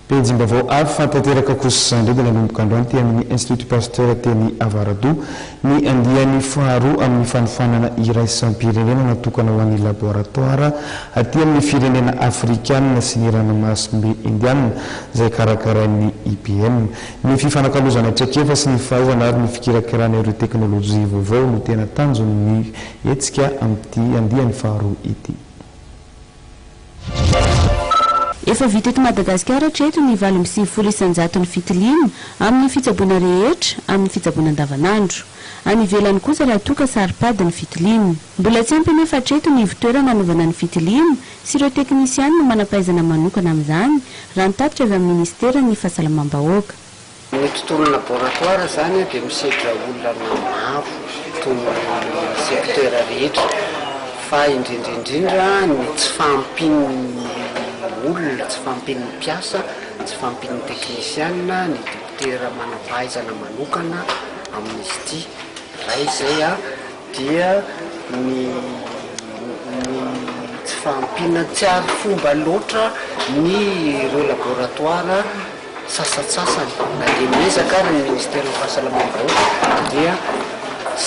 Pejim-baovao hafa tanteraka kosa indray dia nanomboka androany teny amin'ny Institut Pasteur teny Avaradoha ny andiany faharoa amin'ny fanofanana iraisam-pirenena natokana ho an'ny laboratoara aty amin'ny firenena afrikanina sy ny ranomasimbe indianina izay karakarain'ny IPM. Ny fifanakalozana traikefa sy ny fahaizana ary ny fikirakirana ireo teknolojia vaovao no tena tanjon'ny hetsika amin'ity andiany faharoa ity. Efa vita eto Madagasikara hatreto ny 98 isan-jaton'ny fitiliana amin'ny fitsaboana rehetra amin'ny fitsaboana andavanandro. Any ivelany kosa raha toa ka saro-pady ny fitiliana. Mbola tsy ampy anefa hatreto ny ivotoerana hanaovana ny fitiliana sy ireo teknisianina manam-pahaizana manokana amin'izany, raha ny tatitra avy amin'ny minisiteran'ny Fahasalamam-bahoaka. Ny tontolon'ny laboratoire izany dia misedra olana maro toy ny secteur rehetra fa indrindra indrindra ny tsy fahampian'ny olona, tsy fahampian'ny mpiasa, tsy fahampian'ny teknisiana, ny dokotera manam-pahaizana manokana amin'izy ity. Iray izay dia ny ny tsy fahampiana tsy ary fomba loatra ny ireo laboratoire sasantsasany na dia miezaka ary ny ministeran'ny fahasalamam-bahoaka dia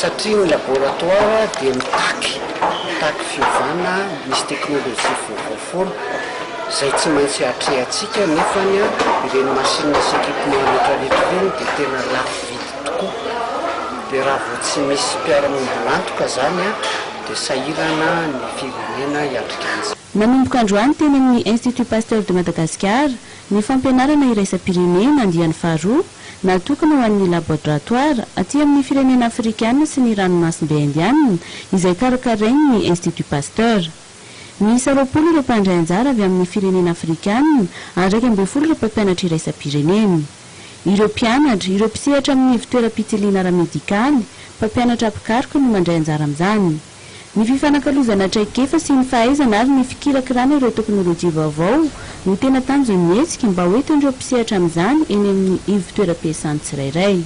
satria ny laboratoire dia mitaky mitaky fiovana misy teknolojia vaovao foana izay tsy maintsy atrehantsika nefany ireny machine sy équipement rehetra rehetra ireny dia tena lafo vidy tokoa dia raha vao tsy misy mpiara-miombon'antoka izany dia sahirana ny firenena hiatrika an'izany. Nanomboka androany teny amin'ny Institut Pasteur de Madagascar Ny fampianarana iraisam-pirenena andiany faharoa natokana ho an'ny labodratoara aty amin'ny firenena afrikana sy ny ranomasimbe indianina izay karakarain'ny Institut Pasteur. Miisa 20 ireo mpandray anjara avy amin'ny firenena afrikana ary 11 ireo mpampianatra iraisam-pirenena. Ireo mpianatra, ireo mpisehatra amin'ny ivon-toeram-pitiliana ara-medikaly, mpampianatra mpikaroka no mandray anjara amin'izany. Ny fifanakalozana traikefa sy ny fahaizana ary ny fikirakirana ireo teknolojia vaovao no tena tanjon'ny hetsika mba ho entin'ireo mpisehatra amin'izany eny amin'ny ivo-toeram-piasany tsirairay.